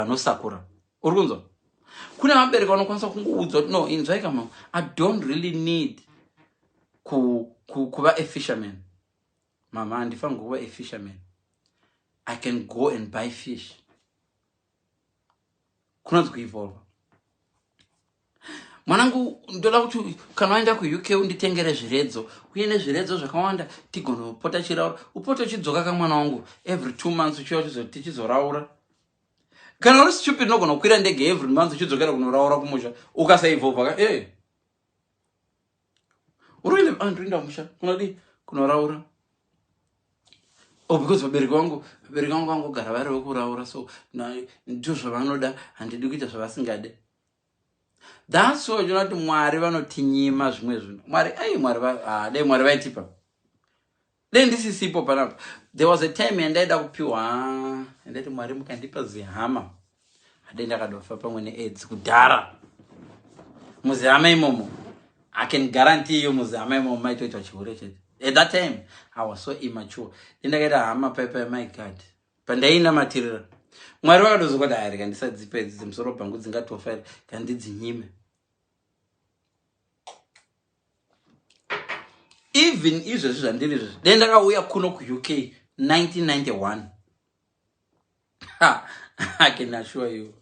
Vanosakura, uri kunzwa? Kune vabereki vanokwanisa kungoudzwa kuti, "No, inzwai kama, I don't really need kuva a fisherman. Mama, handifaniri kuva a fisherman. I can go and buy fish." Kunonzi kuevolva. Mwanangu, ndoda kuti kana waenda kuUK unditengere zviredzo, uye nezviredzo zvakawanda, tigonopota chiraura. Upote uchidzoka kamwana wangu every 2 months, uchiuya tichizoraura. Kana uri stupid, unogona kukwira ndege every month uchidzokera kunoraura kumusha. Ukasaevolva ka, e uri kuenda? Ah, ndinoenda kumusha kunodi kunoraura. Oh, because vabereki vangu vangogara vari vekuraura, so ndo zvavanoda. Handidi kuita zvavasingade. That's why uchiona kuti Mwari vanotinyima zvimwe zvinhu. Mwari, ai, Mwari, ah, dai Mwari vaitipa, dei ndisisipo panapa. There was a time yandaida kupiwa, yandaiti, "Mwari, mukandipa zihama, hadei ndakadofa pamwe neAIDS kudhara." Muzihama imomo, I can guarantee you, muzihama imomo maitoitwa chihure chete. At that time I was so immature. Ndakaita hama paipai, my God, pandainamatirira Mwari vakatozoka kuti, "Ai, rega ndisadzipa idzi dzimusoro bhangu, dzingatofa ere kandidzinyime." Even izvezvi zvandiri izvezvi, dai ndakauya kuno kuUK 1991, I can assure you,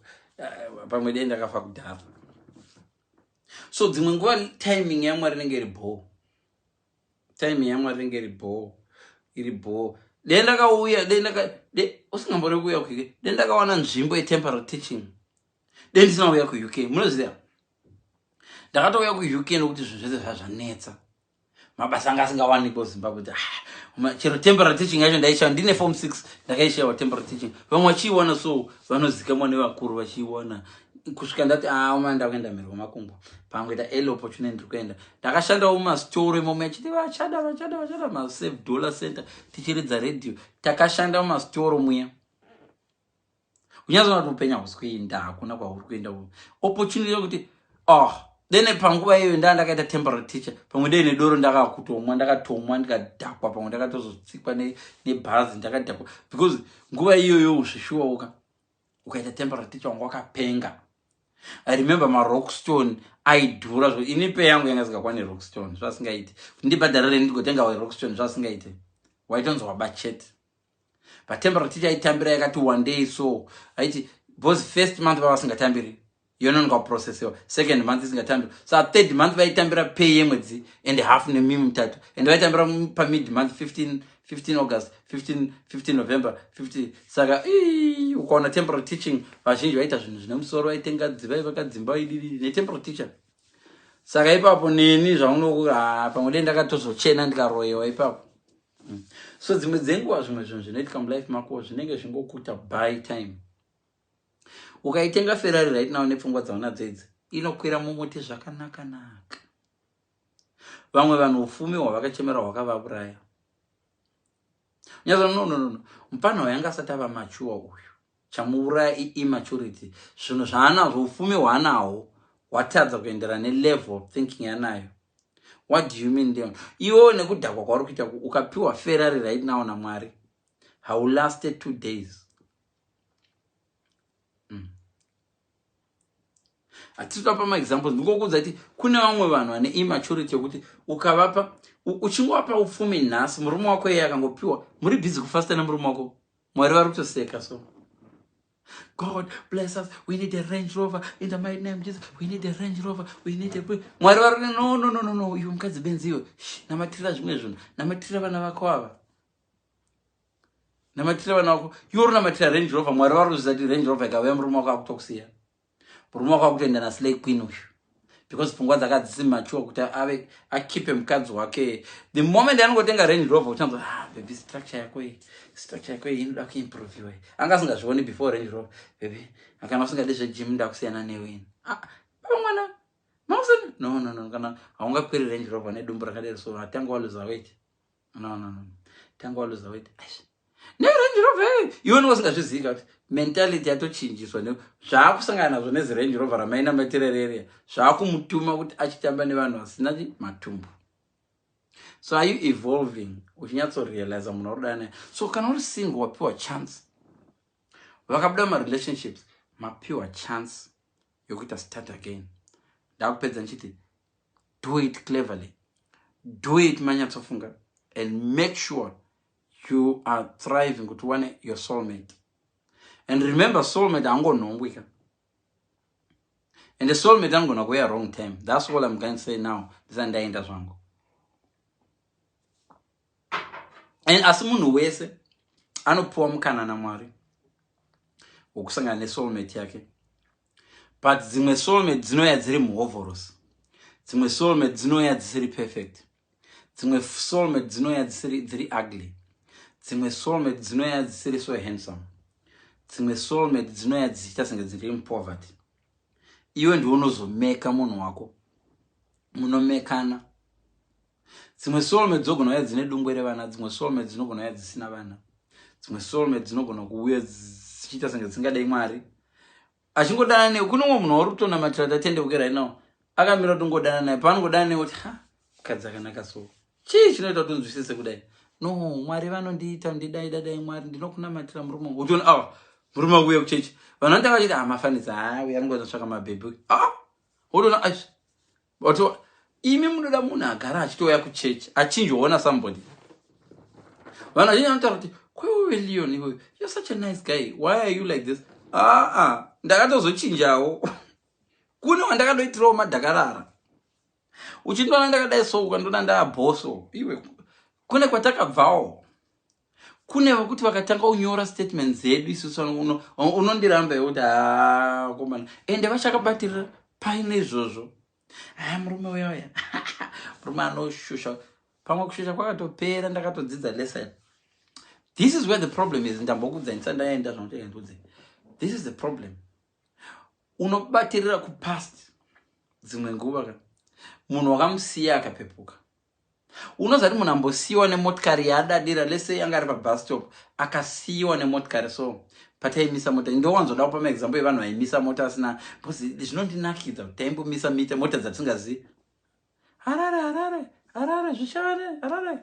pamwe dai ndakafa kudhara. So dzimwe nguva timing yaMwari inenge iri bho. Timing yaMwari inenge iri bho, iri bho. Dai ndakauya, dai ndaka, usingambori kuuya kuUK, dai ndakawana nzvimbo yetemporary teaching, dai ndisina kuuya kuUK. Munoziva, ndakatouya kuUK nokuti zvinhu zvese zvazvanetsa, mabasa anga asingawanikwa Zimbabwe. Kuti, ah, chero temporary teaching yacho ndaishawa. Ndine form 6 ndakaishawa temporary teaching. Vamwe vachiiwana, so vanozikamwa nevakuru vachiiwana, kusvika ndati, "Ah, uma ndakuenda mhiri kwemakungwa, pangoita early opportunity ndiri kuenda." Ndakashandawo mumasitoro imomo, achiti vachada, vachada, vachada, masave dollar center, tichiridza redhiyo. Takashanda mumasitoro muya. Unyatsoona kuti upenyu hausi kuenda, hakuna kwauri kuenda. Opportunity yekuti, oh, dene panguva iyoyo ndaa ndakaita temporary teacher, pamwe dei nedoro ndakakutomwa, ndakatomwa ndikadhakwa, pamwe ndakatozotsikwa nebhazi ndakadhakwa, because nguva iyoyo uzvishuwauka ukaita temporary teacher wanga wakapenga. I remember marockstone aidhura zvo. Ini pay yangu yanga isingakwani rockstone, zvasingaiti kuti ndibhadharire ndigotenga rockstone, zvasingaiti. Waitonzi waba chete. But temporary teacher aitambira yakati one day, so aiti because first month vavasingatambiri, yononoka kuprocessiwa, second month isingatambiri, so third month vaitambira pay yemwedzi and half nemimi mutatu, and vaitambira pamid month, 15, 15 August, 15, 15 November, 50. Saka ukaona temporary teaching, vazhinji vaita zvinhu zvine musoro, vaitenga dziva, vakadzimba, ididi netemporary teacher. Saka ipapo neni zvaunoku, pamwe dei ndakatozochena ndikaroyewa ipapo. So dzimwe dzenguva zvimwe zvinhu zvinoitika mulife mako zvinenge zvingokuta by time. Ukaitenga Ferrari right now nepfungwa dzaunadzo idzi, inokwira mumuti zvakanaka-naka. Vamwe vanhu ufumi hwavakachemera hwakavauraya. Nyazo, no, no, no, no, mupana wayanga asati ava mature uyu, chamuuraya iimmaturity. Zvinhu zvaanazvo, ufumi hwaanahwo hwatadza kuenderana nelevel of thinking yanayo. What do you mean, Leon? Iwewo nekudhakwa kwauri kuita, ukapiwa Ferrari right now naMwari, haulaste 2 days. Hatisi kupa maexamples, ndingokuudza kuti kune vamwe vanhu vane immaturity yokuti ukavapa, uchingovapa ufumi nhasi, murume wako iye akangopiwa, muri busy kufasta nemurume wako, Mwari vari kutoseka. So, "God bless us, we need a Range Rover in the mighty name of Jesus, we need a Range Rover, we need a." Mwari vari, "No, no, no, no, no, iwe mukadzi benzi iwe, namatirira zvimwe zvinhu, namatirira vana vako ava, namatirira vana vako." Iwe uri namatira Range Rover. Mwari vari kuziva kuti Range Rover ikauya, murume wako akutokusiya, murume wako akutoenda naslay queen uyu, because pfungwa dzake mature kuti ave akipe mukadzi wake. The moment anongotenga Range Rover, uchanzwa, "Ah, baby, structure yako iyi, structure yako iyi inoda kuimproviwa." Anga asingazvioni before Range Rover. "Baby, kana usingadi zvegym, ndakusiyana neweni." Ah, baba, mwana mausani, no, no, no, kana haungakwiri Range Rover nedumbu rakadero, so atanga waluza weight. No, no, no, tanga waluza weight neRange Rover. Iwe nonga usingazvizivi kuti mentality yatochinjiswa zvaakusangana nazvo neziRange Rover ramaina matirerere, zvaakumutuma kuti achitamba nevanhu vasina matumbu. So are you evolving, uchinyatsorealiza munhu wauri naye? So kana uri single, wapiwa chance, vakabuda marelationships, Mapiwa chance yokuita start again. Ndakupedza ndichiti do it cleverly, do it manyatsofunga, and make sure you are thriving kuti uwane your soulmate. And remember, soulmate haangonhongwika, and the soulmate anogona kuuya wrong time. That's all I'm going to say now ndisati ndaenda zvangu. And asi munhu wese anopiwa mukana naMwari wokusangana nesoulmate yake, but dzimwe soulmate dzinouya dziri muhovoros, dzimwe soulmate dzinouya dzisiri perfect, dzimwe soulmate dzinouya dzisiri dziri ugly, dzimwe soulmate dzinouya dzisiri so handsome, dzimwe soulmate dzinouya dzichiita senge dziri mupoverty. Iwe ndiwe unozomeka munhu wako, munomekana. Dzimwe soulmate dzogona uya dzine dungwe revana, dzimwe soulmate dzinogona uya dzisina vana, dzimwe soulmate dzinogona kuuya dzichiita senge dzisingadai Mwari, achingodana newe. Kune umwe munhu wauri kutonamatira kuti atendeuke right now, akamira kuti ungodana naye. Paanongodana newe kuti, "Ha, mukadzi akanaka." So chii chinoita kuti unzwisise kudai? No, Mwari vanondiita ndidai dadai. Mwari, ndinokunamatira murume wangu. Uchiona awa murume akuuya kuchechi, vanhu vanotanga vachiti, "Hamafanidza, ha, uya anongotsvaka mabhebhi." Ah, wotoona wato imi munoda munhu agara achitouya kuchechi, achinjoona somebody. Vanhu vazhinji vanotaura kuti, "Kwewewe Leon, iwewe, you're such a nice guy, why are you like this?" Aa, ndakatozochinjawo. Kune wandakatoitirawo madhakarara. Uchindoona ndakadai so, ukandoona ndaabhoso iwe, kune kwatakabvawo. Kune vakuti vakatanga kunyora statement dzedu isusu, unondiramba iwe kuti, "Ha, komana." Ende vachakabatirira paine izvozvo. Ha, murume uya uya, murume anoshusha. Pamwe kushusha kwakatopera, ndakatodzidza lesson. This is where the problem is. Ndambokudza ndisati ndaenda zvanotendudze. This is the problem. Unobatirira kupast. Dzimwe nguva ka munhu wakamusiya akapepuka, unozati munhu ambosiyiwa nemotikari yaadadira lese, yanga ari pabus stop, akasiyiwa nemotikari. So pataimisa mota, ndowanzoda kupa maexample evanhu vaimisa mota asina, because zvinondinakidza kuti taimbomisa mita mota dzatisingazivi. Harare, Harare, Harare, Zvishavane, Harare,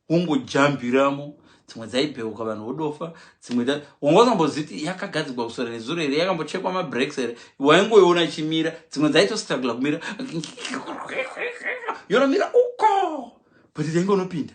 wongojambiramo. Dzimwe dzaibheuka, vanhu vodofa. Dzimwe wanga usamboziti yakagadzirwa kusora nezuro here, yakambochekwa mabreaks here, waingoiona ichimira. Dzimwe dzaitostrugla kumira, yonomira uko, but yainge unopinda.